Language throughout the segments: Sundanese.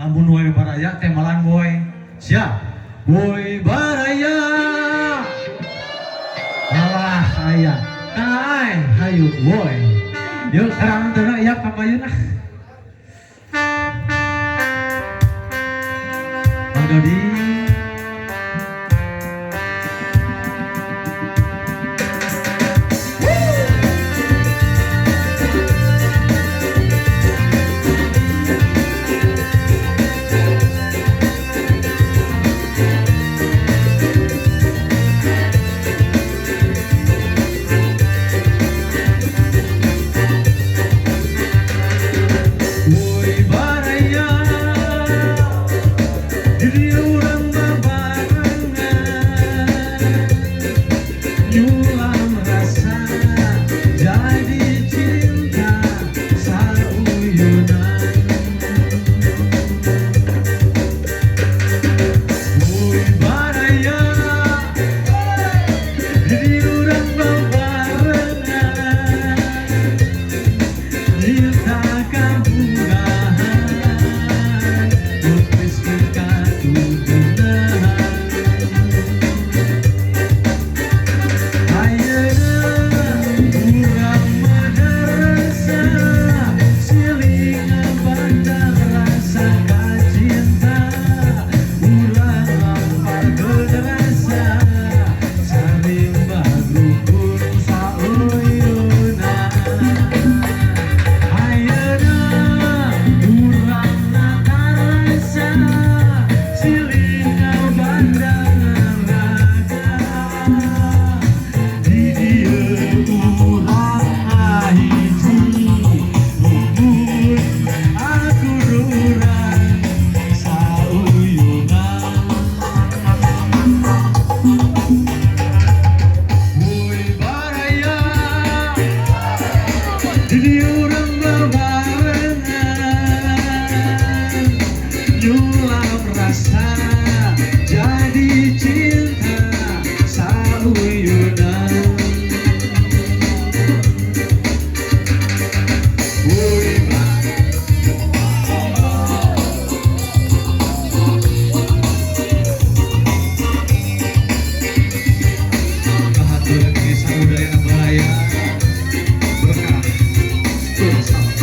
Lamun Woi Baraya teh malan woi. Siap. Woi Baraya. Alah aya. Kaai hayu woi. Yuk terang teu ya kapayun ah. Bang Dodi. Woi Baraya, di urang babarengan, nyulam rasa jadi cinta sauyunan. Woi Baraya, di urang babarengan, cinta kabungahan, lukiskeun katujuan. Ayeuna urang madarasa, silih ngabandang rasa kacinta, urang lamparkeun rasa, sarimbang rukun sauyunan. Ayeuna urang natarasa, silih ngabandang raga, di dieu urang ngahiji, rukun akur urang sauyunan. Woi Baraya, di urang babarengan, nyulam rasa jadi cinta sauyunan. Woi Bahatur kisah budaya Baraya berkah bersama.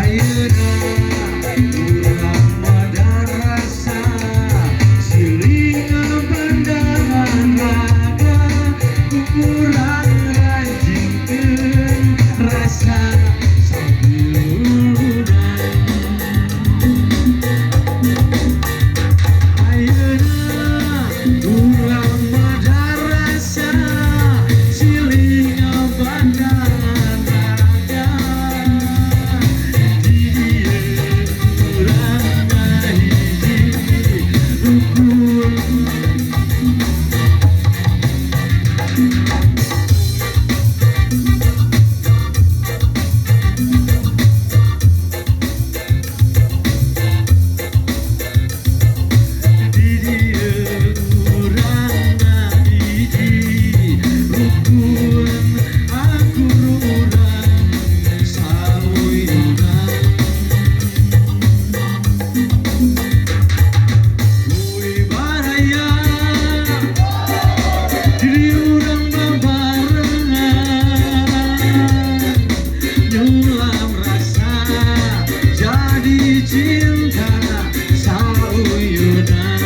Ayeuna urang madarasa, silih ngabandangan raga, urang rajingkeun rasa sauyunan. Ayeuna urang madarasa, silih ngabandangan raga, di dieu urang ngahiji, rukun. Di dieu urang ngahiji, rukun akur urang sauyunan. Woi Baraya, di urang babarengan, nyulam rasa jadi cinta sauyunan.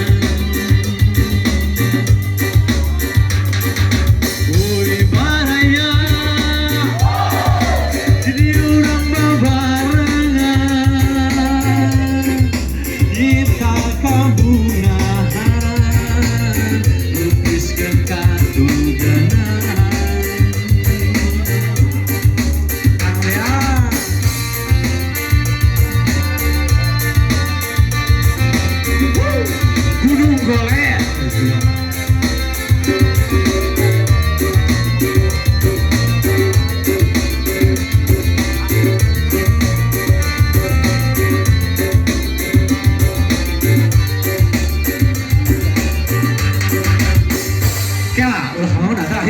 Woi Baraya, di urang babarengan, nyipta kabungahan, lukiskeun katujuan. Kang Lea. Gunung Golet. Kela, ulah kemana tah.